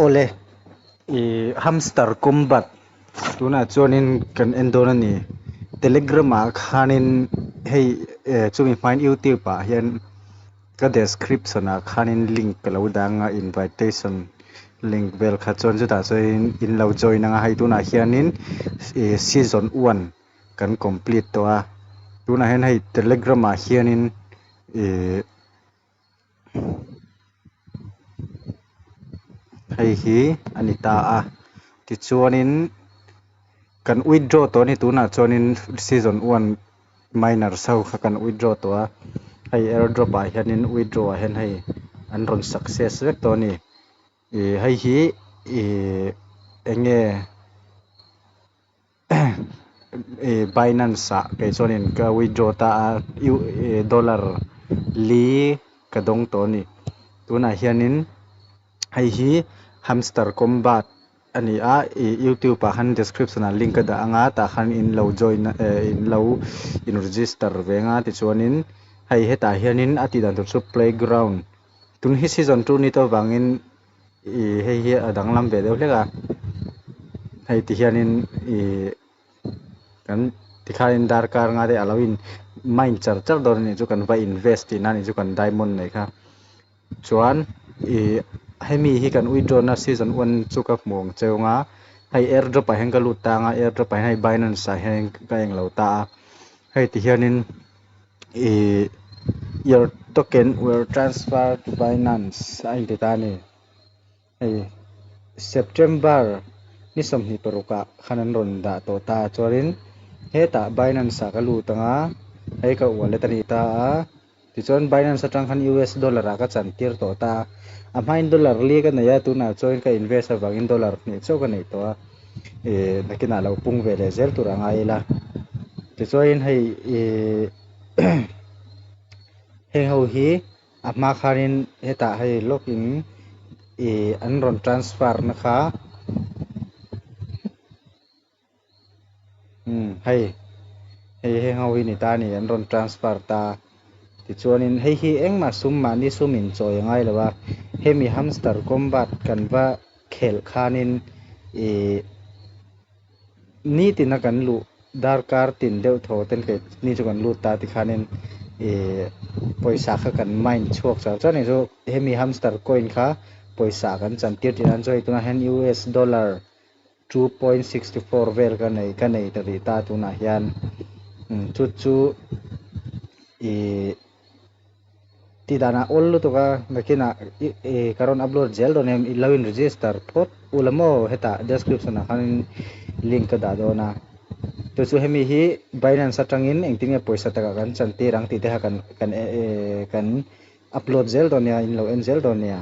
Awle, i Hamster Kombat tunah chuanin kan en dawn a ni. Telegram ah khanin hei chumi hmain youtube ah hian ka description ah khanin link ka lo dang a invitation link vel kha chuan chutah chuanin in lo join ang a hei tunah hianin ih season one kan complete tawh a tunah hian hei telegram ah hianin ih. Hei hi a ni ta a tichuanin kan withdraw tawh a ni tunah chuanin season one miners ho kha kan withdraw tawh a hei airdrop ah hianin withdraw ah hian hei an rawn success vek tawh a ni ih hei hi ih eng nge. Binance ah kei chuanin ka withdraw ta a dollar li ka dawng tawh a ni tunah hianin hei hi hamster combat a ni a ih youtube ah khan description ah link ka dah ang a tah khan in lo join eh in lo in register ve ang a tichuanin hei hetah hianin a tih dan tur chu playground tun hi season two ni tawh avangin. Ih hei hi a danglam ve deuh hlek a hei ti hianin ih kan tikhanin darkar nga te a lo in mine char char dawn a nih chu kan va invest tihna a nih chu kan diamond nei kha chuan ih hemi hi kan withdraw na season one chu ka hmu ang cheu ang a hei airdrop ah hian ka lut tang a airdrop ah hian hei binance ah hian ka englo ta a hei ti hianin. Ih your token will transfer to Binance a inti ta a ni. Hei September ni 26 ah khan an rawn dah tawh ta a chuanin hetah Binance ah ka lut ang a hei ka wallet a ni ta a tichuan Binance atang khan US dollar ah ka chan tir tawh ta a a hmain dollar li ka nei a tunah chuan ka invest avangin dollar hnih chauh ka neih tawh a. Ih nakinah lo pung ve leh zel tur a ngai ila tichuanin hei ih heng ho hi a hma khanin hetah hei lawkin ih an rawn transfer na kha umm hei hei heng ho hi ni ta a ni an rawn transfer ta tichuanin hei hi engmah sum mahni sum in chawi a ngai lo a hemi hamster combat kan va. Khelh khanin ih nitina kan luh darkar tin deuh thaw ten kei ni chu kan lut ta tikhanin ih pawisa kha kan mine chhuak char char a ni chu hemi hamster coin kha pawisa kan chan tir tih nan chuan hei tunah hian US dollar 2.64 vel ka nei ka nei ta rih ta tunah hian chu chu ih. Tih danah awl lutuk a, nakinah i ka rawn upload zel dawn em, i lo in register phawt ula maw hetah description ah khanin link ka dah dawn a, chu chu hemi hi Binance atangin engtin nge pawisa takah kan chan tir ang tih te kha kan kan kan upload zel dawn nia, in lo en zel dawn nia.